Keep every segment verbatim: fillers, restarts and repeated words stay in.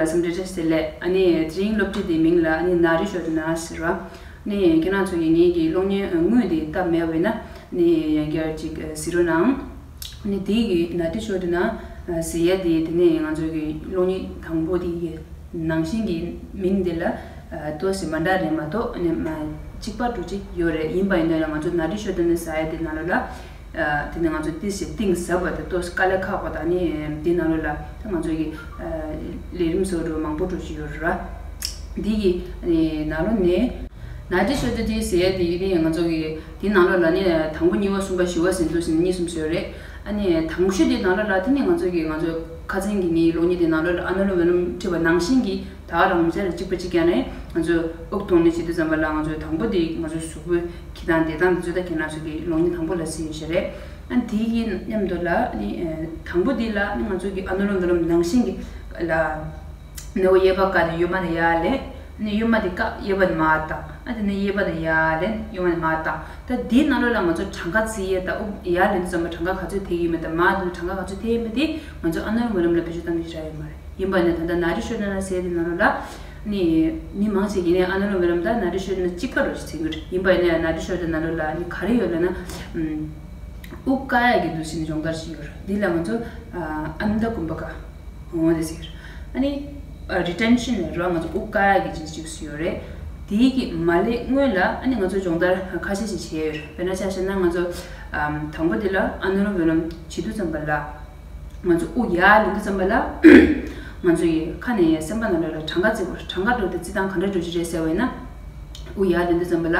སེམས་ཁྲལ་བྱས་ལས། ཨ་ནི་དེ་རིང་སློབ་ཁྲིད་དེའི་མིང་ལ་ཨ་ནི་ནཱ་ཌི་ཤོ་དྷ་ན་ཟེར་བ། ཨ་ནི་ཁྱེད་རང་ཚོ་ཡིན་ངེས་ཀྱི་གློག་བརྙན་དངོས་དེ་བལྟས་མེད་པ་ཡིན་ན་ཨ་ནི་ཡང་བསྐྱར་ཅིག་གཟིགས་རོགས་གནང་། ཨ་ནི་དེ་གི་ནཱ་ཌི་ཤོ་དྷ་ན་ཟེར་ཡ་དེ་དེ་ནས་ང་ཚོ་གི་གློག་བརྙན་དང་པོ་དེ་གི་ནང་བཞིན་གྱི་མིང་དེ་ལ་ཏོག་ཙམ་མ་འདྲ་རེད་མ་གཏོགས་ཨ་ནི་མ་གཅིག་པ་འདྲ་ཅིག་ཡོད་རེད། ཡིན་པ་ཡིན་ན་ཡང་ང་ཚོ་ནཱ་ཌི་ཤོ་དྷ་ན་ཟེར་ཡ་དེ་ནང་ལོགས་ལ། དེ་ནས་ང་ཚོ་ཏོག་ཙམ་གཏིང་ཟབ་པ་དང་ཏོག་ཙམ་དཀའ་ལས་ཁག་པ་དང་ནི་དེ་ནང་ལོགས་ལ་ད་ང་ཚོ་གི་ལས་རིམ་བཟོ་འདྲ་མང་པོ་འདྲ་ཞིག་ཡོད་རེད། འདི་གི་ནང་ལོགས་ནས་ནཱ་ཌི་ཤོ་དྷ་ན་ཟེར་ཡ་དེ་ནི་ང་ཚོ་གི་དེ་ནང་ལོགས་ལ་ནི་དང་པོ་གཉིས་པ་གསུམ་པ་བཞི་པ་ཟེར་འདུག་ཟེར་ནས་གཉིས་གསུམ་བཟོས་རེད། ཨ་ནི་དང་ཤོས་དེ་ནང་ལོགས་ལ་དེ་ནི་ང་ཚོ་གི་ང་ཚོ་ཁ་སང་གི་ནི་གློག་བརྙན་དེ་ནང་ལོགས་ལ་ཨ་ནུ་ལོམ་ཝི་ལོམ་ཁྲིད་པ་ནང་བཞིན་གྱི་ད་ག་རང་བྱས་ལ་གཅིག་པ་གཅིག་རྐྱང་རེད། ང་ཚོས་དབུགས་གཏོང་ནས་བྱེད་དུས་ཙམ་པ་ལ་ང་ཚོས་དང་པོ་དེ་ང་ཚོའི་གཟུགས་པོའི་འཁྱེར་སྟངས་བསྡད་སྟངས་དེ་ཚོ་ད་ཁྱེད་རང་ཚོ་གི་གློག་བརྙན་དང་པོ་ལ་གཟིགས་ཡོད་ཤག་རེད། ཨ་དེ་གི་མཉམ་དུ་ལ་ནི་དང་པོ་དེ་ལ་ནི་ང་ཚོ་གི་ཨ་ནུ་ལོམ་ཝི་ལོམ་ནང་བཞིན་གྱི་ལ་ནི་འོ་གཡས་པ་བཀག་ནས་གཡོན་མ་ནས་ཡར་ལེན། ནི་གཡོན་མ་དེ་བཀག་གཡས་པ་ནས་མར་བཏང་། ཨ་དེ་ནས་གཡས་པ་ནས་ཡར་ལེན་གཡོན་མ་ནས་མར་བཏང་། ད་དེའི་ནང་ལོགས་ལ་ང་ཚོ་གྲངས་ཀ་བརྩི་ཡས་ད་དབུགས་ཡར་ལེན་དུས་ཙམ་པ་གྲངས་ཀ་ག་ཚོད་ཐེབས་ཡོད་མེད་དང་མར་དུ་གྲངས་ཀ་ག་ཚོད་ཐེབས་ཡོད་མེད་དེ་ང་ཚོ་ཨ་ནུ་ལོམ་ཝི་ལོམ་ལ་བེད་སྤྱོད་གཏང་གི་ཡོད་ར་ཡོད་མ་རེད། ཡིན་པ་ནས་ད་ལྟ་ནཱ་ཌི་ཤོ་དྷ་ན་ཟེར་དེ་ནང་ལོགས་ལ་ནི་མི་མང་ཆེ་གིས་ནི་ཨ་ནུ་ལོམ་ཝི་ལོམ་དང་ནཱ་ཌི་ཤོ་དྷ་ན་གཅིག་པ་རུ་ཞིག་ཚིག་གི་རེད། ཡིན་པ་ནས་ནཱ་ཌི་ཤོ་དྷ་ན་ནང་ལོགས་ལ་ནི་ག་རེ་ཡོད་ལབ་ན། དབུགས་བཀག་ཡ་གི་འདུག་ཟེར་ནས་སྦྱོང་བརྡར་ཞིག་ཡོད་རེད། འདི་ལ་ང་ཚོ་ཨ་ནནྡ་ཀུམྦྷ་ཀ་འོང་དེ་ཟེར། ཨ་ནི་རི་ཊེན་ཤན་ལབ་ར་ང་ཚོ་དབུགས་བཀག་ཡ་གི་ཅིག་ཅིག་ཡོད་རེད། དེའི་གི་མ་སླེབས་སྔོན་ལ་ཨ་ནི་ང་ཚོ་སྦྱོང་བརྡར་ཁ་ཤས་ཤིག་བྱས་ཡོད་རེད། དཔེར་ན་ཆ་བཞག་ན་ང་ཚོ་དང་པོ་དེ་ལ་ཨ་ནུ་ལོམ་ཝི་ལོམ་བྱེད་དུས་ཙམ་པ་ལ། ང་ཚོ་དབུགས་ཡར་ལེན་དུས་ཙམ་པ་ལ། ང་ཚོ་ཡི་ཁ་ནས་སེམས་པ་ནང་ལོགས་ལ་གྲངས་ཀ་བརྩི་དགོས། གྲངས་ཀ་འདྲ་བོ་དེ་བརྩི་སྟངས་ག་འདྲ་འདྲ་ཞིག་རེད་ཟེར་བ་ཡིན་ན། དབུགས་ཡར་ལེན་དུས་ཙམ་པ་ལ།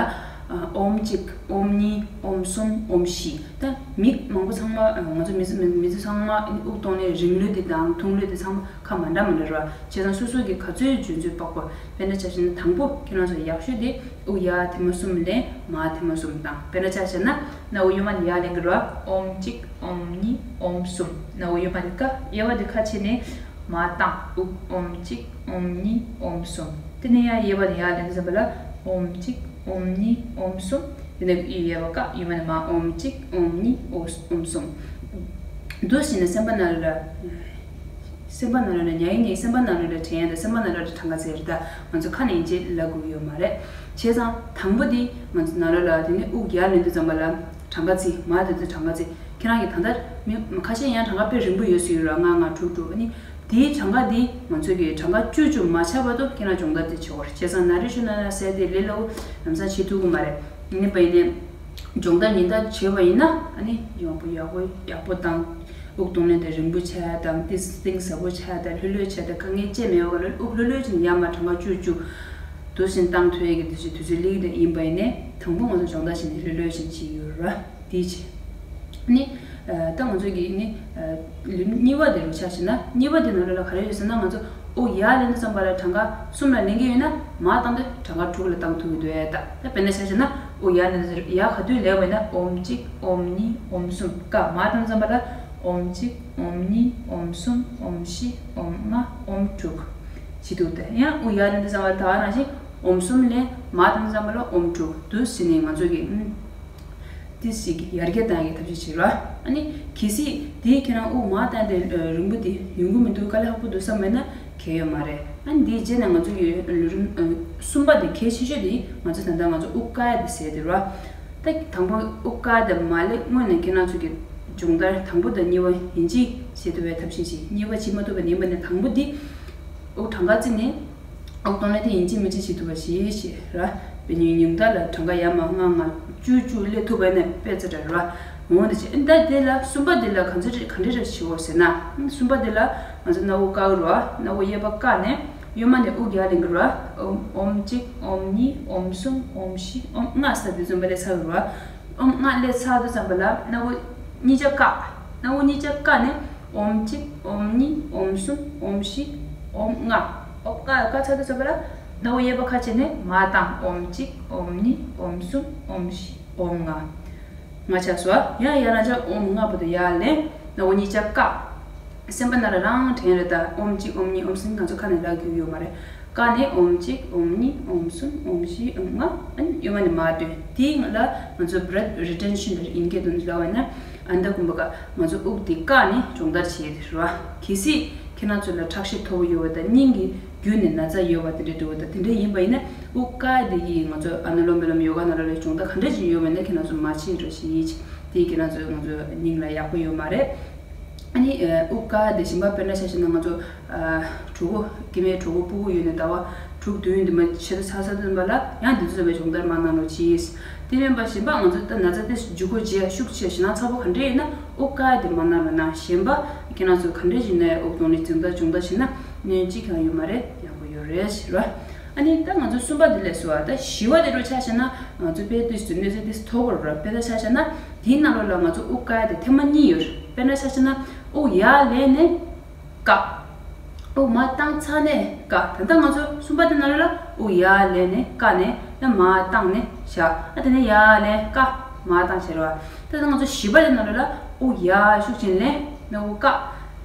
ཨོམ་གཅིག་ཨོམ་གཉིས། ཨོམ་གསུམ། ཨོམ་བཞི། ད་མི་མང་པོ་ཚང་མ་ང་ཚོ་མི་ཚོ་མི་མི་ཚོ་ཚང་མ་དབུགས་གཏོང་ལེན་རིང་ལོས་དེ་དང་ཐུང་ལོས་དེ་ཚང་མ་ཁ་མ་འདྲ་མ་འདྲ་རེད་བ། བྱས་ཙང་སོ་སོ་གི་ག་ཚོད་འཇོན་ཚོད་དཔག་པ། དཔེར་ན་ཆ་བཞག་ན་དང་པོ་ཁྱེད་རང་ཚོ་ཡག་ཤོས་དེ་དབུགས་ཡར་ཐེངས་མ་གསུམ་ལེན། མར་ཐེངས་མ་གསུམ་བཏང་། དཔེར་ན་ཆ་བཞག་ན་སྣ་བུག་གཡོན་མ་ནས་ཡར་ལེན་གི་རེད་བ། ཨོམ་གཅིག་ཨོམ་གཉིས། ཨོམ་གསུམ། སྣ་བུག་གཡོན་མ་དེ་ཀ་གཡས་པ་དེ་ཁ་ཕྱེ་ནས་མར་བཏང་། དབུགས་ཨོམ་གཅིག་ཨོམ་གཉིས། ཨོམ་གསུམ། དེ་ནས་ཡང་གཡས་པ་ནས་ཡར་ལེན་དུས་ཙམ་པ་ལ་ཨོམ་གཅིག་ཨོམ་གཉིས། ཨོམ་གསུམ། དེ་ནས་གཡས་པ་ཀ་གཡོན་མ་ནས་མར་ཨོམ་གཅིག་ཨོམ་གཉིས། ཨོ་ཨོམ་གསུམ། འདུག་བྱས་ནས་སེམས་པ་ནང་ལ། སེམས་པ་ནང་ལ་ཉལ་ཡིན་ནའི་སེམས་པ་ནང་ལ་དྲན་ཡ་དང་སེམས་པ་ནང་ལ་གྲངས་ཀ་བརྩི་ཡ་རེད། ད་ང་ཚོ་ཁ་ནས་ཡིན་གཅིག་ལབ་དགོས་ཀྱི་ཡོད་མ་རེད། བྱས་ཙང་དང་པོ་དེ་ང་ཚོ་ནང་ལོགས་ལ་དེ་ནས་དབུགས་ཡར་ལེན་དུས་ཙམ་པ་ལ་གྲངས་ཀ་བརྩི། མར་དུས་ཚོད་གྲངས་ཀ་བརྩི། ཁྱེད་རང་གིས་ད་ལྟ་མི་ཁ་ཤས་ཡང་གྲངས་ཀ་དཔེ་རིང་པོ་ཡོད་སྲིད་ཡོད་ར། ལྔ་ལྔ་དྲུག་དྲུག་ཨ་ནི་དེའི་གྲངས་ཀ་དེ་ང་ཚོ་གི་གྲངས་ཀ་བཅུ་བཅུ་མ་ཆག་བར་དུ་ཁྱེད་རང་སྦྱོང་བརྡར་དེ་བྱེད་དགོས་རེད། བྱས་ཙང་ནཱ་རེ་ཤོན་ན་ཟེར་དེ་ལས་སླ་པོ་ལམ་སང་བྱེད་ཐུབ་ཀྱི་མ་རེད། ཡིན་པ་ཡིན་ནའི་སྦྱོང་བརྡར་ཉིན་ལྟར་བྱས་པ་ཡིན་ན་ཨ་ནི་ཡག་པོ་ཡག་པོ་ཡག་པོ་དང་། དབུགས་གཏོང་ལེན་དེ་རིང་པོ་ཆགས་ཡ་དང་། ཏིས་གཏིང་ཟབ་པོ་ཆགས་ཡ་དང་། ལྷོད་ལྷོད་ཆགས་ཡ་དང་། དཀའ་ངལ་ཅི་མེད་པ་ལ་དབུགས་ལྷོད་ལྷོད་ཅིག་ཡར་མར་གྲངས་ཀ་བཅུ་བཅུ་འདུག་བཞིན་བཏང་ཐུབ་ཡ་གི་དུས་ཚོད་དུས་ཚོད་སླེབས་ཀྱི་འདུག་ཡིན་པ་ཡིན་ནའི་དང་པོ་ང་ཚོ་སྦྱོང་བརྡར་བྱས་ནས་ལྷོད་ལྷོད་བྱས་ནས་བྱེད་ཀྱི་ཡོད་རེད་བ། དེའི་ཆེད། ནི། ད་ང་ཚོ་གི་ནི། ལེའུ་གཉིས་པ་དེ་རུ་ཆ་བཞག་ན་གཉིས་པ་དེ་ནང་ལོགས་ལ་ག་རེ་ཡོད་ཟེར་ན་ང་ཚོ་དབུགས་ཡར་ལེན་དུས་ཙམ་པ་ལ་གྲངས་ཀ་གསུམ་ལ་ལེན་གྱི་ཡོད་ན་མར་བཏང་དུས་གྲངས་ཀ་དྲུག་ལ་བཏང་ཐུབ་ཀྱི་འདུག་ཨེ། ད་ད་དཔེར་ན་ཆ་བཞག་ན། དབུགས་ཡར་ལེན་དུས་ཡར་ག་དུས་ལེན་པ་ཡིན་ན་ཨོམ་གཅིག་ཨོམ་གཉིས། ཨོམ་གསུམ། ཀ་མར་བཏང་ཙམ་པ་ལ་ཨོམ་གཅིག་ཨོམ་གཉིས། ཨོམ་གསུམ། ཨོམ་བཞི། ཨོམ་ལྔ། ཨོམ་དྲུག་བྱེད་འདུག་སྟེ། ཡང་དབུགས་ཡར་ལེན་དུས་ཙམ་པ་ལ་ད་ག་ནང་བཞིན་ཨོམ་གསུམ་ལེན། མར་བཏང་ཙམ་པ་ལ་ཨོམ་དྲུག་འདུག་ཟེར་ནས་ང་ཚོ་གི་ཨུམ། ཏིས་ཞིག་ཡར་རྒྱས་བཏང་ཡའི་ཐབས་ཤེས་བྱེད་རོགས། ཨ་ནི་གལ་སྲིད་དེའི་ཁྱེད་རང་དབུགས་མར་བཏང་སྟེ་རིང་པོ་དེ་ཡོང་གི་མི་འདུག་དཀའ་ལས་ཁག་པོ་འདུག་བསམ་མེད་ན་གལ་ཡོད་མ་རེད། ཨ་ནི་དེའི་རྗེས་ནས་ང་ཚོ་གི་ལེའུ་རིམ་གསུམ་པ་དེ་གལ་ཆེ་ཤོས་དེ་ང་ཚོ་ད་ལྟ་ང་ཚོ་དབུགས་བཀག་ཡ་དེ་ཟེར་དེ་རོ། ད་དང་པོ་དབུགས་བཀག་དེ་མ་སླེབས་སྔོན་ནས་ཁྱེད་རང་ཚོ་གི་སྦྱོང་བརྡར་དང་པོ་དང་གཉིས་པ་ཡིན་གཅིག་བྱེད་ཐུབ་པའི་ཐབས་ཤེས་ཤིག་གཉིས་པ་བྱེད་མ་ཐུབ་པ་ཡིན་པ་ནས་དང་པོ་འདི་དབུགས་གྲངས་ཀ་བརྩིས་ནས། དབུགས་གཏོང་ལེན་དེ་ཡིན་གཅིག་མིན་གཅིག་བྱེད་ཐུབ་པ་ཞིག་ཞེས་ར། དཔེ་ཉུང་ཉུང་དག་ལ་གྲངས་ཀ་ཡར་མར་ལྔ་ལྔ་བཅུ་བཅུ་སླེབས་ཐུབ་པ་ནས་དཔེ་ཚ་དྲག་ར། འོང་དེ་བྱས་ཨ་ད་དེ་ལ་གསུམ་པ་དེ་ལ་ག་ཚོད་རེ་ག་འདྲ་རེ་བྱེད་འོ་ཟེར་ན། གསུམ་པ་དེ་ལ་ང་ཚོ་སྣ་བུག་བཀག་ར། སྣ་བུག་གཡས་པ་བཀག་ནས་གཡོན་མ་ནས་དབུགས་ཡར་ལེན་གི་ར། ཨོམ་གཅིག་ཨོམ་གཉིས། ཨོམ་གསུམ། ཨོམ་བཞི། ཨོམ་ལྔ་ས་དེ་ཙམ་པ་སླེབས་ཚར་གི་ར། ཨོམ་ལྔ་སླེབས་ཚར་དུས་ཙམ་པ་ལ་སྣ་བུག་གཉིས་ཆ་བཀག་སྣ་བུག་གཉིས་ཆ་བཀག་ནས། ཨོམ་གཅིག་ཨོམ་གཉིས། ཨོམ་གསུམ། ཨོམ་བཞི། ཨོམ་ལྔ། ཨོམ་ལྔ་བཀག་ཚར་དུས་ཙམ་པ་ལ་སྣ་བུག་གཡས་པ་ཁ་ཕྱེ་ནས་མར་བཏང་། ཨོམ་གཅིག་ཨོམ་གཉིས། ཨོམ་གསུམ། ཨོམ་བཞི། ཨོམ་ལྔ། ལྔ་ཆགས་སོང་། ཡང་ཡར་ལངས་ཆ་ཨོམ་ལྔ་བར་དུ་ཡར་ལེན། སྣ་བུག་གཉིས་ཆ་བཀག་སེམས་པ་ནང་ལ་རང་དྲན་རེད་ད། ཨོམ་གཅིག་ཨོམ་གཉིས། ཨོམ་གསུམ། ང་ཚོ་ཁ་ནས་ལབ་རྒྱུ་ཡོད་མ་རེད། བཀག་ནས་ཨོམ་གཅིག་ཨོམ་གཉིས། ཨོམ་གསུམ། ཨོམ་བཞི། ཨོམ་ལྔ། ཨ་ནི་གཡོན་མ་ནས་མར་བཏོན། དེའི་ལ་ང་ཚོ་breath retention ལབ་ཨིན་སྐད་དུ་ལབ་པ་ན་ཨ་ནནྡ་ཀུམ་བྷ་ཀ་ང་ཚོ་དབུགས་དེ་བཀག་ནས་སྦྱོང་བརྡར་བྱེད་ཡས་དེ་རེད་བ། གལ་སྲིད་ ཁྱེད་རང་ཚོ་ལ་ཁྲག་ཤེད་མཐོ་པོ་ཡོད་པ་དང་སྙིང་གི་རྒྱུད་ནས་ན་ཚ་ཡོད་པ་དེ་འདྲ་འདུག་པ་དང་དེ་འདྲ་ཡིན་པ་ཡིན་ན་དབུགས་དཀར་དེ་གིས་ང་ཚོ་ཨ་ནུ་ལོམ་བི་ལོམ་ཡོ་ག་ནང་ལ་ལ་སྦྱོང་བརྡར་ག་འདྲ་ཞིག་ཡོད་པ་ཡིན་ན་ཁྱེད་རང་ཚོ་མ་བྱེད་འགྲོ་ཞིག་ཡིན། དེ་ཁྱེད་རང་ཚོ་ང་ཚོ་སྙིང་ལ་ཡག་པོ་ཡོད་མ་རེད། ཨ་ནི་དབུགས་དཀར་དེ་གཞན་པ་དཔེར་ན་ཆ་བཞག་ན་ང་ཚོ་གྲོད་ཁོག་སྐྱེ་དམན་གྲོད་ཁོག་ཕྲུ་གུ་ཡོད་ནས་ཟླ་བ་དྲུག་བདུན་འདི་མ་ཆེ་ད་ཚ་ཚ་འདི་མ་ལ་ཡང་འདི་ཚོ་བའི་སྦྱོང་བརྡར་མ་གནང་རོགས་གྱིས། དེ་མིན་པ་གཞན་པ་ང་ཚོ་ད་ན་ཚ་དེ་འཇུག་སྒོ་བརྗེ་ཡ་ཤུགས་ཆེ་ཞེ་ན་ཚ་པོ་ག་འདྲ་ཡིན་ན་དབུགས་དཀར་དེ་མ་གནང་རོགས་གནང་། གཞན་པ་ཁྱེད་རང་ཚོ་ག་འདྲ་ཞིག་ནས་དབུགས་གཏོང་ནས་སྦྱོང་བརྡར་སྦྱོང་བརྡར་བྱས་ན་གནོད་གཅིག་ཀྱང་ཡོད་མ་རེད། ཡག་པོ་ཡོད་རེད་ཟེར་བ། ཨ་ནི་ད་ང་ཚོ་གསུམ་པ་དེ་ལས་སུ་བ་ད་བཞི་བ་དེ་འགྲོ་ཆ་བཞག་ན་ང་ཚོ་དཔེ་དུས་སུ་གནོད་འཚེ་དེ་མཐོ་པོ་རེད། དཔེ་ད་ཆ་བཞག་ན་དེའི་ནང་ལོགས་ལ་ང་ཚོ་དབུགས་དཀར་དེ་ཐེངས་མ་གཉིས་ཡོད་རེད། དཔེར་ན་ཆ་བཞག་ན་དབུགས་ཡར་ལེན་ནས་བཀག་དབུགས་མར་བཏང་ཚར་ནས་བཀག་ད་ལྟ་ང་ཚོ་གསུམ་པ་དེ་ནང་ལོགས་ལ་དབུགས་ཡར་ལེན་ནས་བཀག་ནས་ཡང་མར་བཏང་ནས་བཞག་ཨ་དེ་ནས་ཡར་ལེན་བཀག་མར་བཏང་བྱས་རེད་བ། ད་ལྟ་ང་ཚོ་བཞི་པ་དེ་ནང་ལོགས་ལ་དབུགས་ཡར་ཤུགས་ཆེན་ལེན་ནས་དབུགས་བཀག་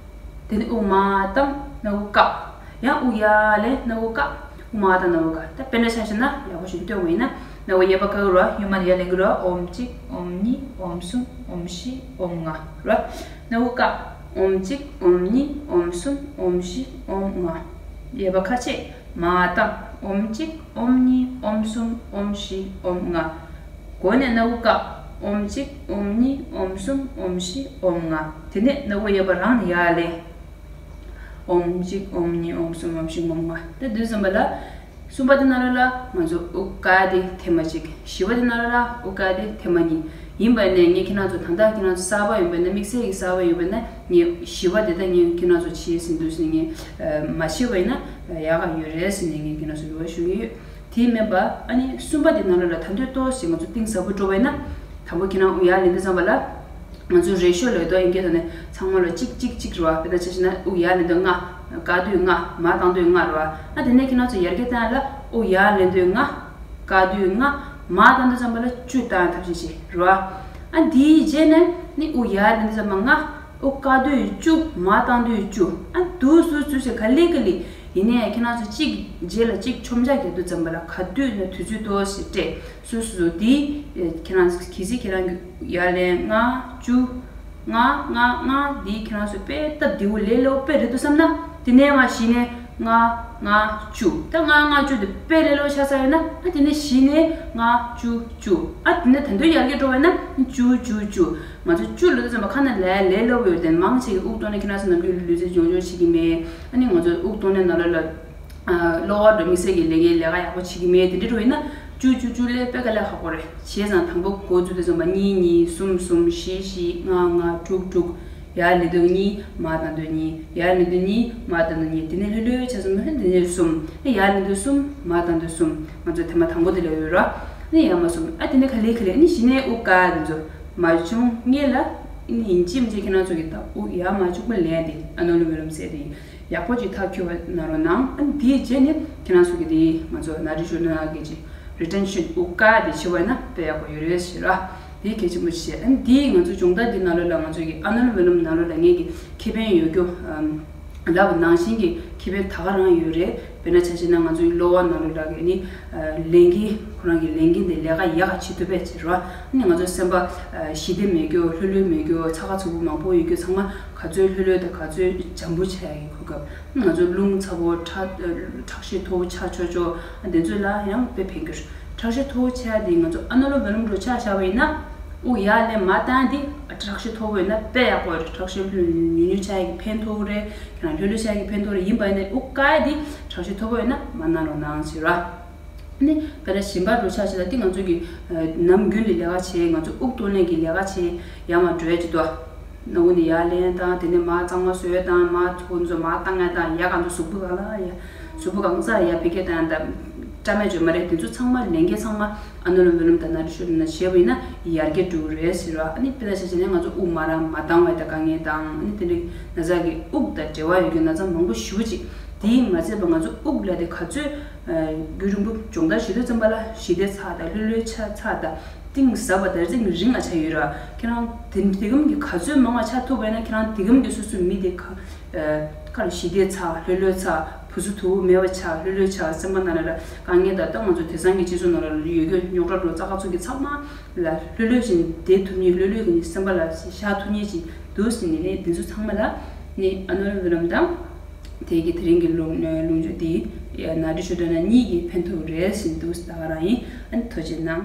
དེ་ནས་དབུགས་མར་བཏང་ནས་དབུགས་བཀག་ཡང་དབུགས་ཡར་ལེན་ནས་དབུགས་བཀག་དབུགས་མར་བཏང་ནས་དབུགས་བཀག་ད་དཔེར་ན་ཆ་བཞག་ན་ཡག་པོ་ཞིག་སྟོན་དགོས་ཡིན་ན་སྣ་བུག་གཡས་པ་བཀག་རོགས། གཡོན་མ་ནས་ཡར་ལེན་གྱི་རོགས། ཨོམ་གཅིག་ཨོམ་གཉིས། ཨོམ་གསུམ། ཨོམ་བཞི། ཨོམ་ལྔ་རོགས། སྣ་བུག་བཀག་ཨོམ་གཅིག་ཨོམ་གཉིས། ཨོམ་གསུམ། ཨོམ་བཞི། ཨོམ་ལྔ་གཡས་པ་ཁ་ཕྱེ། མར་བཏང་། ཨོམ་གཅིག་ཨོམ་གཉིས། ཨོམ་གསུམ། ཨོམ་བཞི། ཨོམ་ལྔ་མགོ་ནས་སྣ་བུག་བཀག་ཨོམ་གཅིག་ཨོམ་གཉིས། ཨོམ་གསུམ། ཨོམ་བཞི། ཨོམ་ལྔ་དེ་ནས་སྣ་བུག་གཡས་པ་རང་ནས་ཡར་ལེན། ཨོམ་གཅིག་ཨོམ་གཉིས། ཨོམ་གསུམ། ཨོམ་བཞི། ཨོམ་ལྔ་དེ་དུས་ཙམ་པ་ལ། གསུམ་པ་དེ་ནང་ལོགས་ལ་ང་ཚོ་དབུགས་དཀར་དེ་ཐེངས་མ་གཅིག་བཞི་པ་དེ་ནང་ལོགས་ལ་དབུགས་དཀར་དེ་ཐེངས་མ་གཉིས། ཡིན་པ་ནས་ངས་ཁྱེད་རང་ཚོ་ད་ལྟ་ཁྱེད་རང་ཚོ་གསར་པ་ཡིན་པ་ན་དམིགས་བསལ་གྱི་གསར་པ་ཡིན་པ་ན་ངས་བཞི་པ་དེ་ད་ངས་ཁྱེད་རང་ཚོ་བྱེད་ཟིན་འདུག་ཟེར་ངས་མ་བྱས་པ་ཡིན་ན་ཡག་ག་ཡོད་རེད་ཟེར་ནས་ངས་ཁྱེད་རང་ཚོ་རེ་བ་ཞུ་གི་ཡོད། དེ་མིན་པ་ཨ་ནི་གསུམ་པ་དེ་ནང་ལོགས་ལ་ད་དུང་ཏོག་ཙམ་ང་ཚོ་གཏིང་ཟབ་པོ་འགྲོ་བ་ཡིན་ན་དང་པོ་ཁྱེད་རང་དབུགས་ཡར་ལེན་དུས་ཙམ་པ་ལ། ང་ཚོའི་རེ་ཤོ་ལབ་དུས་ཨིན་སྐད་ཐོག་ནས་ཚང་མ་ལ་གཅིག་གཅིག་གཅིག་རེད་བ། དཔེར་ན་ཆ་བཞག་ན་དབུགས་ཡར་ལེན་དུས་ལྔ། བཀག་དུས་ལྔ། མར་བཏང་དུས་ལྔ་རེད་བ། ཨ་དེ་ནས་ཁྱེད་རང་ཚོ་ཡར་རྒྱས་བཏང་ཡ་ལ་དབུགས་ཡར་ལེན་དུས་ལྔ། བཀག་དུས་ལྔ། མར་བཏང་དུས་ཙམ་པ་ལ་བཅུ་བཏང་ཡ་ཐབས་ཤེས་བྱེད་རེད་བ། ཨ་དེའི་རྗེས་ནས་ནི་དབུགས་ཡར་ལེན་དུས་ཙམ་པ་ལྔ། དབུགས་བཀག་དུས་བཅུ། མར་བཏང་དུས་བཅུ། ཨ་འདུག་སེ་འདུག་སེ་ག་ལེ་ག་ལེ། ཡིན་ནའི་ཁྱེད་རང་ཚོ་གཅིག་རྗེས་ལ་གཅིག་མཆོང་རྒྱག་རྒྱག་དུས་ཙམ་པ་ལ་ག་དུས་ན་དུས་ཚོད་ཏོག་ཙམ་སྤྲད། སོ་སོ་སོ་དེ་ཁྱེད་རང་གལ་སྲིད་ཁྱེད་རང་གི་ཡར་ལེན་ལྔ། བཅུ། ལྔ་ལྔ་ལྔ་འདི་ཁྱེད་རང་ཚོ་དཔེ་སྟབས་བདེ་པོ་ལས་སླ་པོ་དཔེ་རེད་འདུག་བསམ་ན་དེ་ནས་མར་གཞི་ནས་ལྔ་ལྔ་བཅུ། ད་ལྔ་ལྔ་བཅུ་དེ་དཔེ་ལས་སླ་པོ་ཆགས་ཚར་ཡོད་ན་ཨ་དེ་ནས་གཞི་ནས་ལྔ་བཅུ་བཅུ། ཨ་དེ་ནས་ད་དུང་ཡར་རྒྱས་འགྲོ་བ་ཡིན་ན་བཅུ་བཅུ་བཅུ། ང་ཚོ་བཅུ་ལབ་དུས་ཙམ་པ་ཁ་ནས་ལབ་ཡ་ལས་སླ་པོ་ཡོད་དེ། མང་ཆེ་གིས་དབུགས་གཏོང་ནས་ཁྱེད་རང་ཚོ་ནམ་རྒྱུན་ལུས་རྩལ་སྦྱོང་སྦྱོང་བྱེད་ཀྱི་མེད། ཨ་ནི་ང་ཚོ་དབུགས་གཏོང་ནས་ནང་ལོགས་ལ་གློ་བ་འགྲོ་དམིགས་བསལ་གྱི་ལས་ཀའི་ལས་ཀ་ཡག་པོ་བྱེད་ཀྱི་མེད་དེ་འདྲ་འགྲོ་ཡིན་ན་བཅུ་བཅུ་བཅུ་ལས་དཔེ་དཀའ་ལས་ཁག་པོ་རེད། བྱས་ཙང་དང་པོ་འགོ་བཙུགས་དུས་ཙམ་པ་གཉིས་གཉིས། གསུམ་གསུམ། བཞི་བཞི། ལྔ་ལྔ། དྲུག་དྲུག་ཡར་ལེན་དུས་གཉིས། མར་བཏང་དུས་གཉིས། ཡར་ལེན་དུས་གཉིས། མར་བཏང་དུས་གཉིས། དེ་ནས་ལྷོད་ལྷོད་བྱས་སོང་ན་དེ་ནས་གསུམ། ཡར་ལེན་དུས་གསུམ། མར་བཏང་དུས་གསུམ། ང་ཚོ་ཐེངས་མ་དང་པོ་དེ་ལ་ཡོད་ར། ཨ་ནི་ཡར་མར་གསུམ། ཨ་དེ་ནས་ག་ལེ་ག་ལེ་ཨ་ནི་གཞི་ནས་དབུགས་དཀར་དེ་ཚོ་མར་བྱུང་སྔོན་ལ་ཨ་ནི་ཡིན་གཅིག་མིན་གཅིག་ཁྱེད་རང་ཚོ་གིས་ད་དབུགས་ཡར་མར་གཅིག་པུ་ལེན་ཏེ་ཨ་ནུ་ལོམ་བི་ལོམ་ཟེར་དེ་ཡག་པོ་ཅིག་ཐག་གཅོད་པ་གནང་རོགས་གནང་། ཨ་ནི་དེའི་རྗེས་ནས་ཁྱེད་རང་ཚོ་གི་དེ་ང་ཚོ་ནཱ་ཌི་ཤུ་ན་གི་ཅིག་རི་ཊེན་ཤན་དབུགས་དཀར་དེ་བྱེད་པ་ན་དཔེ་ཡག་པོ་ཡོད་རེད་ཟེར་ར། དེ་གལ་ཆེན་པོ་ཞིག་བྱས། ཨ་ནི་དེ་ང་ཚོ་སྦྱོང་བརྡར་འདི་ནང་ལོགས་ལ་ང་ཚོ་གི་ཨ་ནུ་ལོམ་བི་ལོམ་ནང་ལོགས་ལ་ངེད་ཀྱི་ཁེ་ཕན་ཡོད་རྒྱུ་ཨམ། ལབ་པ་ནང་བཞིན་གྱི་ཁེ་ཕན་ད་ག་རང་ཡོད་རེད། དཔེར་ན་ཆ་བཞག་ན་ང་ཚོའི་གློ་བ་ནང་ལོགས་ལ་གི་ནི་ལས་འགན་ཁོ་རང་གི་ལས་འགན་དེ་ལས་ཀ་ཡག་ག་བྱེད་ཐུབ་པ་བྱེད་རོགས། ཨ་ནི་ང་ཚོ་སེམས་པ་ཞི་བདེ་མེད་རྒྱུ། ལྷོད་ལྷོད་མེད་རྒྱུ། ཚ་ཁ་ཚ་པོ་མང་པོ་ཡོད་རྒྱུ་ཚང་མ་ག་ཚོད་ལྷོད་ལྷོད་དང་ག་ཚོད་འཇམ་པོ་ཆགས་ཡག་གི་གོ་སྐབས། ང་ཚོ་རླུང་ཚ་པོ་ཁྲག་ཁྲག་ཤེད་མཐོ་པོ་ཆགས་ཆོག་ཆོག་དེ་ཚོ་ལ་ཡང་དཔེ་ཕན་གྱི་རེད། ཁྲག་ཤེད་མཐོ་པོ་ཆགས་ཡག་དེ་ང་ཚོ་ཨ་ནུ་ལོམ་བི་ལོམ་འདྲ་ཆགས་བཞག་པ་ཡིན་ན། དབུགས་ཡར་ལེན་མར་བཏང་དེ་ཁྲག་ཤེད་མཐོ་པོ་ཡོད་ན་དཔེ་ཡག་པོ་རེད། ཁྲག་ཤེད་ཉུང་ཉུང་ཆགས་ཡག་གི་ཕན་ཐོགས་རེད། ཁྱེད་རང་ལྷོད་ལྷོད་ཆགས་ཡག་གི་ཕན་ཐོགས་རེད། ཡིན་པ་ཡིན་ན་དབུགས་དཀར་ཡག་དེ་ཁྲག་ཤེད་མཐོ་པོ་ཡོད་ན་མ་གནང་རོགས་གནང་ཟེར་ར། ནི་དཔེར་ན་གཞན་པ་འདྲ་ཆགས་བྱས་ལ་དེ་ང་ཚོ་གི་ནམ་རྒྱུན་ལ་ལས་ཀ་བྱེད། ང་ཚོ་དབུགས་གཏོང་ལེན་གྱི་ལས་ཀ་བྱེད་ཡར་མར་འགྲོ་ཡག་ཅིག་འདུག་ཨ། སྣ་བུག་ནས་ཡར་ལེན་དང་དེ་ནས་མར་གཙང་མ་བཟོ་ཡག་དང་མར་ཚོགས་འཛོམས་མར་བཏང་ཡག་དང་ཡར་གང་དུ་གཟུགས་པོ་གང་ལ་ཡ་གཟུགས་པོ་གང་ས་ཡར་བེད་སྐྱེལ་བཏང་ཡག་དང་བཀྲ་མེད་བཅོས་མ་རེད། དེ་ཚོ་ཚང་མ་ལས་འགན་ཚང་མ་ཨ་ནུ་ལོམ་བི་ལོམ་དང་ནཱ་ཌི་ཤུ་ན་བྱས་པ་ཡིན་ན་ཡར་རྒྱས་འགྲོ་གི་རེད་ཟེར་བ། ཨ་ནི་དཔེར་ན་ཆ་བཞག་ན་ང་ཚོ་དབུགས་མར་རང་མ་བཏང་བ་དང་དཀའ་ངལ་དང་ཨ་ནི་དེ་འདྲའི་ན་ཚ་གི་དབུགས་དང་འབྲེལ་བ་ཡོད་རྒྱུ་ན་ཚ་མང་པོ་ཞེ་པོ་ཅིག་དེས་མ་ཚད་པ་ང་ཚོ་དབུགས་ལ་དེ་ག་ཚོད་རྒྱུན་རིང་པོ་སྦྱོང་བརྡར་བྱེད་དུས་ཙམ་པ་ལ་ཞི་བདེ་ཚ་དང་ལྷོད་ལྷོད་ཆགས་ཚ་དང་གཏིང་ཟབ་པ་དང་རྩིང་རིང་ང་ཆགས་ཡོད་ར། ཁྱེད་རང་དེ་དེ་གམ་གྱི་ག་ཚོད་མང་བ་ཆགས་ཐུབ་པ་ཡིན་ན་ཁྱེད་རང་དེ་གམ་གྱི་སོ་སོའི་མི་དེ་ག་ཁར་ཞི་བདེ་ཚ། ལྷོད་ལྷོད་ཚ། བུ་སུ་དུ་མེད་པ་ཆགས། ལྷོད་ལྷོད་ཆགས། སེམས་པ་ནང་ལ་དཀའ་ངལ་དང་། ད་ང་ཚོ་དེང་སང་གི་སྤྱི་ཚོགས་ནང་ལ་ཡོད་རྒྱུ་རྙོག་དྲ་འདྲ་ཚ་ཁ་ཚུགས་ཀྱི་ཚང་མ་ལ་ལྷོད་ལྷོད་བཞིན་བསྡད་ཐུབ་མཁན། ལྷོད་ལྷོད་ཀྱི་སེམས་པ་ལ་བཞག་ཐུབ་མཁན་ཅིག་འདུག་ཟེར་ནས་ནི་འདི་ཚོ་ཚང་མ་ལ་ནི་ཨ་ནུ་ལོམ་བི་ལོམ་དང་ དེ་གི་དེ་རིང་གི་ལུང་ལུང་ཕྱོགས་འདི་ནག་འབྲི་ཆོས་སྡེ་ནང་གཉིས་ཀྱིས་ཕན་ཐོགས་རེད་ཟེར་འདུག་ད་ག་རང་ཡིན། ཨ་ནི་ཐུགས་རྗེ་གནང་།